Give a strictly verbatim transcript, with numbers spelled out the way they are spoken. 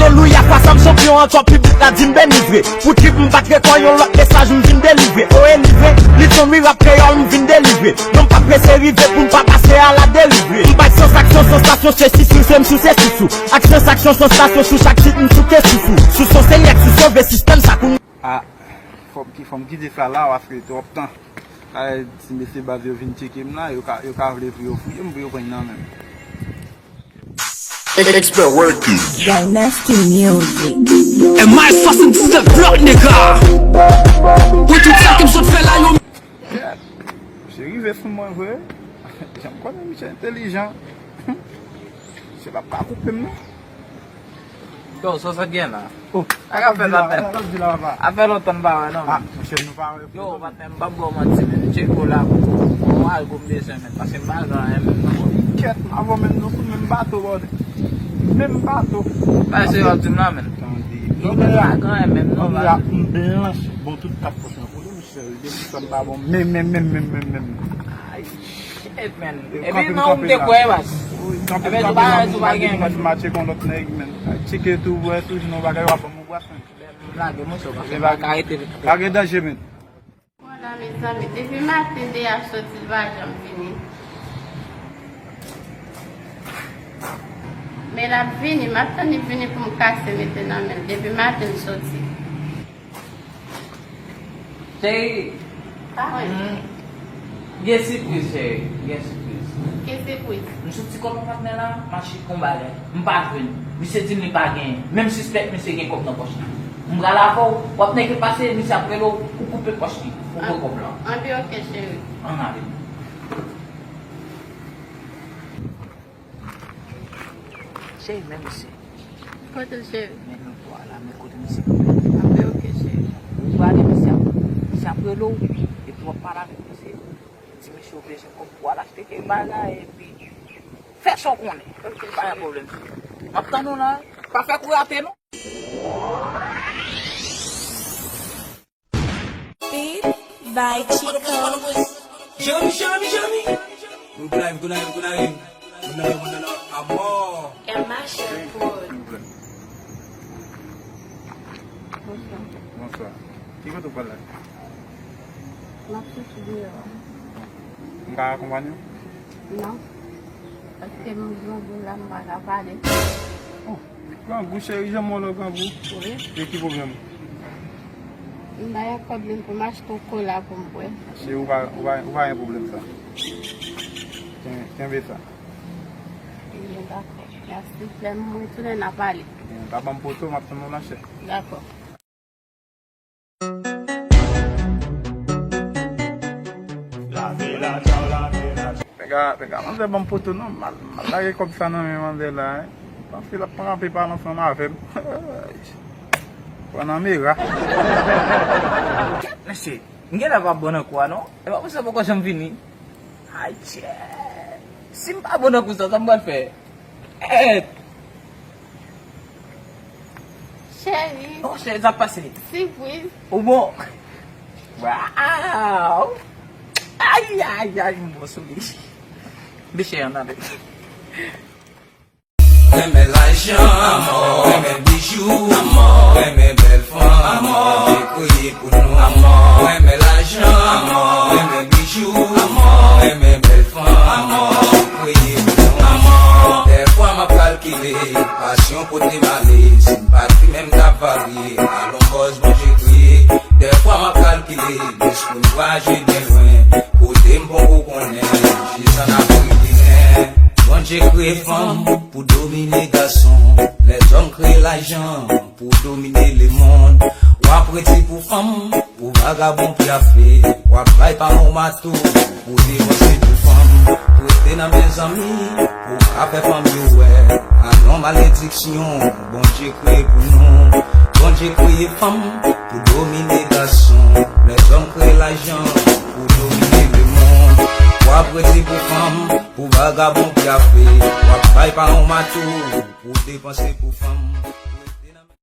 Alelouya, fwa sa m chanpyon ankò, piblik la di m beni vre. Pou trip m pa t rekò yon lòt mesaj m vin delivre. O e livre, li t on mirak kreyòl m vin delivre. Non m pa prese rive pou m pa pase a la delivre. M bay sans aksyon, sansasyon, se si sou se m sou se sou sou. Aksyon, saksyon, sansasyon, sou chak tit m souke sou sou. Sou son se yèk, sou sove sistèm sa kou. A, fò m ki-, fò m kite sa la, paske twòp tan. Kay ti mesye baz yo vin tcheke m la, yo ka, yo ka vle pou yo fouye m, pou yo pran nan men m. Expert working. Dynasty Music. M I swasanndiznèf Block nèg la. Pou tout sa ke m sot fè la, yo. Misye rive sou mwen vre. Jan m konnen misye entèlijan. Misye p ap ka koupe m non. Yo, sa w sot gen la? Oh, sa k ap fèt la, papa? Sa k ap di la, papa? Sa fè lontan n pa wè non. Ah, monchè, nou pa wè. Yo, patnè, m p ap ba w manti, men. Tcheko la pou mwen, al pou m bezwen, men. Paske m pa gen anyen menm non. Kèt, m avè w menm, nou sou menm bato, brother. Menm bato. Sa se w ap di m la, men. Tande. Yo, m pa gen anyen menm non, brother. M blanch, bon, tout kat pòch mwen koule, monchè. Depi sa m pa bon, menm, menm, menm, menm, menm, menm. Ay, shit, man. Epi nan ou m te kwè, baz. Wi, kanpe, kanpe, kanpe, kanpe, match, match, match kon lòt nèg, man. Tcheke tou, wè, tou, non, bagay, w ap ban m yon bras, man. M lage, monchè, paske m pa ka rete. Pa gen danje, man. Bon, la, mezanmi, depi maten, Deya soti, l pa janm vini. Men l ap vini, m ap tann li vini pou m kase mete nan men l. Depi maten, l soti. Cheri. Pa mwen. Hmm. Gen sipriz, cheri. Gen sipriz. Ki sipriz? M soti kòb mwen patnè la, m al chèche yon bagay. M pa jwenn. Misye di m li pa genyen. Men m sispèk misye gen kòb nan pòch li. M pral avè w, w ap nèke pase, misye ap rele w, ou koupe pòch li, ou pran kòb lan. Anben, oke, cheri. Ann ale. Cheri, men misye. Kote l, cheri? Men nou twa la, men kote misye kanpe. Anben, oke, cheri. Ou prale, misye ap, misye ap rele w, epi w ap pale avèk misye. Di misye w bezwen kòb pou w al achte kèk bagay, epi fè sa w konnen. Oke, cheri. Pa gen pwoblèm. M ap tann ou la, pa fè kou rate non. Beat by Chico. Jeremy, Jeremy, Jeremy. Good night, good night, good night. Good night, good night, amor. Emma Sherwood. Bonswa. Bonswa. Ki kote w pral la? M ap soti deyò. M ka akonpanye w? Non. Paske m grangou la, m pa ka pale. Oh, grangou, cheri, janm wè w grangou. Wi. E ki pwoblèm ou? M bay kòb li pou m achte yon kola pou m bwè. Cheri, ou pa, ou pa, ou pa gen pwoblèm sa. Ken-, kenbe sa. Ebyen, dakò. Mèsi. Lè m retounen, n a pale. Ebyen, pa ban m poto, m ap tann ou nan chè. Dakò. Pega, pega, manzè ban m poto non, m al, m al lage kòb sa nan men manzè la, hein. Panse l ap kanpe pale ansanm avè m. Pran nan mera. Kèt, mesye, m genlè pa bon nan kou a non. E pa pou sa poko janm vini. Ay, tchè. Si m pa bon nan kou sa, sa m pral fè? Èt. Cheri. Oh, cheri, sa pase. Sipriz. Ou bon? Wow! Ay, ay, ay, m bon sou li. Mesye, ann ale. Renmen lajan, renmen bijou, renmen bèl fanm, Bondye kreye pou nou. Renmen lajan, renmen bijou, renmen bèl fanm, Bondye kreye pou nou. Dèfwa m ap kalkile, pasyon pote m ale, si m pa t fimen m t ap varye, alon bòz Bondye kreye. Dèfwa m ap kalkile, lespri m vwayaje byen lwen, kote m poko konnen, jis ann Afrik di Nè. Bondye kreye fanm pou domine gason, lèzòm kreye lajan pou domine lemonn. W ap redi pou fanm, pou vagabon pyafe, w ap bay pa yon mato pou depanse pou fanm. Prete nan men zanmi pou ka fè fanm yo wè, alon malediksyon Bondye kreye pou nou. Bondye kreye fanm pou domine gason, lèzòm kreye lajan pou domine lemonn. W ap redi pou fanm, pou vagabon pyafe, w ap bay pa yon mato pou depanse pou fanm.